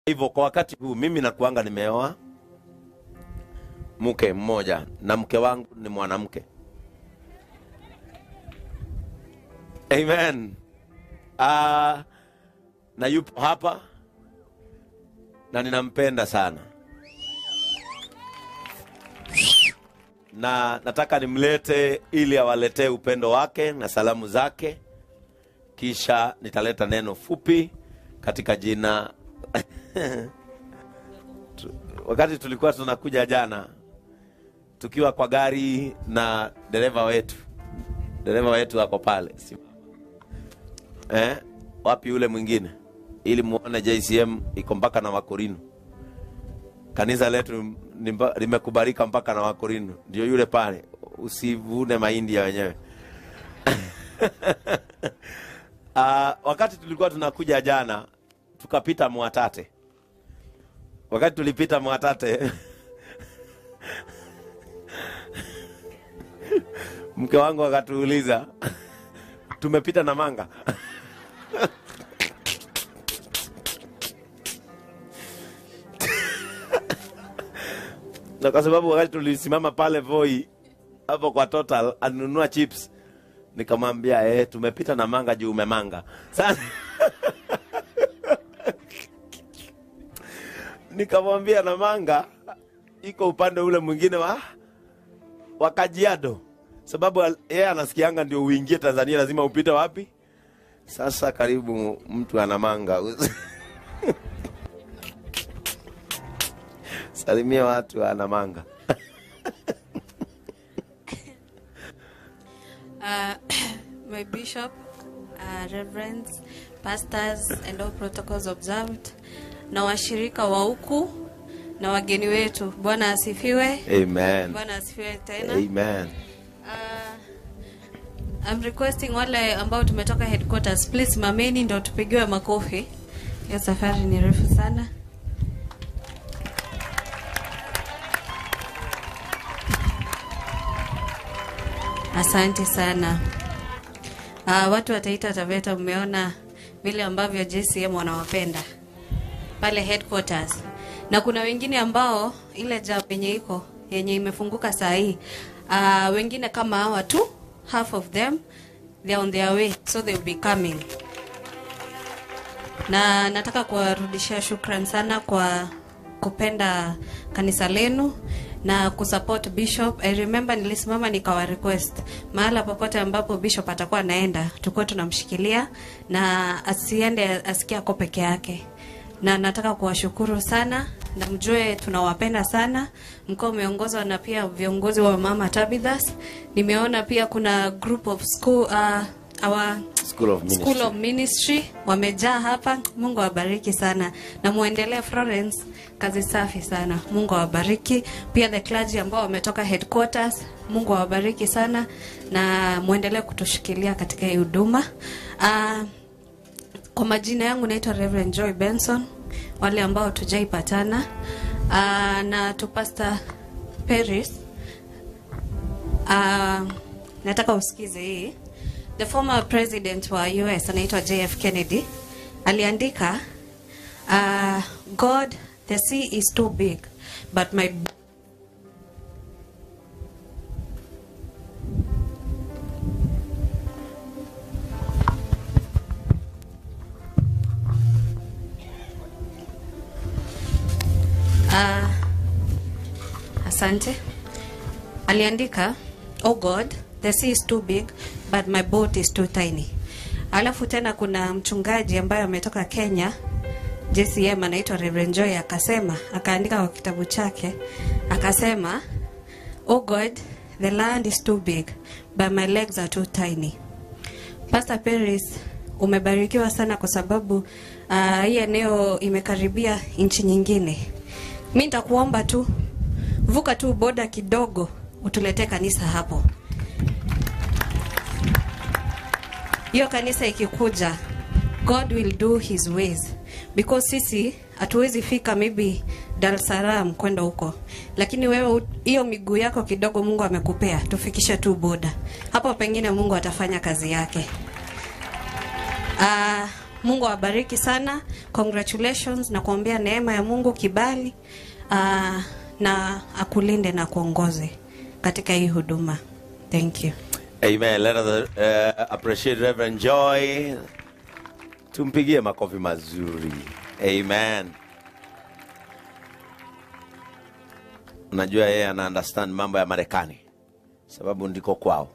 Hivyo kwa wakati huu mimi nakuanga nimeoa mke mmoja na mke wangu ni mwanamke. Amen. Na yupo hapa na ninampenda sana. Na nataka nimlete ili awaletee upendo wake na salamu zake. Kisha nitaleta neno fupi katika jina. Wakati tulikuwa tunakuja jana tukiwa kwa gari na dereva wetu. Dereva wetu ako pale. Wapi yule mwingine? Ili muone JCM iko mpaka na Wakorino. Kanisa letu limekubalika mpaka na Wakorino. Ndio yule pale. Usivune mahindi ya wenyewe. Wakati tulikuwa tunakuja jana tukapita Mwatate. Wakati tulipita Mwatate mke wangu akatuuliza tumepita na manga. Na kwa sababu wakati tulisimama pale Voi hapo kwa Total alinunua chips, nikamwambia tumepita na manga juu umemanga. Sasa nikamwambia na manga iko upande ule mwingine wa Kajiado, sababu yeye anasikianga ndio uingie Tanzania lazima upite wapi. Sasa karibu mtu ana manga. Salimia watu ana manga. My bishop, reverends, pastors and all protocols observed, na washirika wa huku na wageni wetu. Bwana asifiwe. Amen. Bwana asifiwe tena. Amen. I'm requesting wale ambao tumetoka headquarters, please mameni ndio tupigiwe makofi. Hiyo safari ni refu sana. Asante sana. Watu wa Taita Taveta, mmeona vile ambavyo JCM wanawapenda pale headquarters. Na kuna wengine ambao ile job yenye iko yenye imefunguka saa hii, wengine kama hawa tu, half of them they are on their way, so they will be coming. Na nataka kuwarudishia shukrani sana kwa kupenda kanisa lenu na kusupport bishop. I remember nilisimama nikawa request mahala popote ambapo bishop atakuwa anaenda tukue tunamshikilia na asiende asikie ako peke yake. Na nataka kuwashukuru sana na mjue tunawapenda sana. Mko umeongozwa na pia viongozi wa Mama Tabithas. Nimeona pia kuna group of school, our School of Ministry wamejaa hapa. Mungu awabariki sana na muendelee. Florence, kazi safi sana. Mungu awabariki. Pia the clergy ambao wametoka headquarters, Mungu awabariki sana na muendelee kutushikilia katika hii huduma. Kwa majina yangu naitwa Reverend Joy Benson, wale ambao tujaipatana, na tu Pastor Paris. Nataka usikize hii. The former president wa US anaitwa JF Kennedy aliandika, God, the sea is too big, but my asante. Aliandika, oh God, the sea is too big, but my boat is too tiny. Alafu tena kuna mchungaji ambaye ametoka Kenya, JCM, anaitwa Reverend Joy, akasema, akaandika kwa kitabu chake, akasema, oh God, the land is too big, but my legs are too tiny. Pastor Paris, umebarikiwa sana kwa sababu hii eneo imekaribia nchi nyingine. Mimi nitakuomba tu, vuka tu boda kidogo, utuletee kanisa hapo. Hiyo kanisa ikikuja, God will do his ways. Because sisi hatuwezi fika maybe Dar es Salaam kwenda huko. Lakini wewe hiyo miguu yako kidogo Mungu amekupea, tufikishe tu boda. Hapo pengine Mungu atafanya kazi yake. Mungu awabariki sana. Congratulations na kuombea neema ya Mungu, kibali na akulinde na kuongoze katika hii huduma. Thank you. Amen. Let us appreciate Reverend Joy. Tumpigie makofi mazuri. Amen. Najua yeye ana understand mambo ya Marekani sababu ndiko kwao.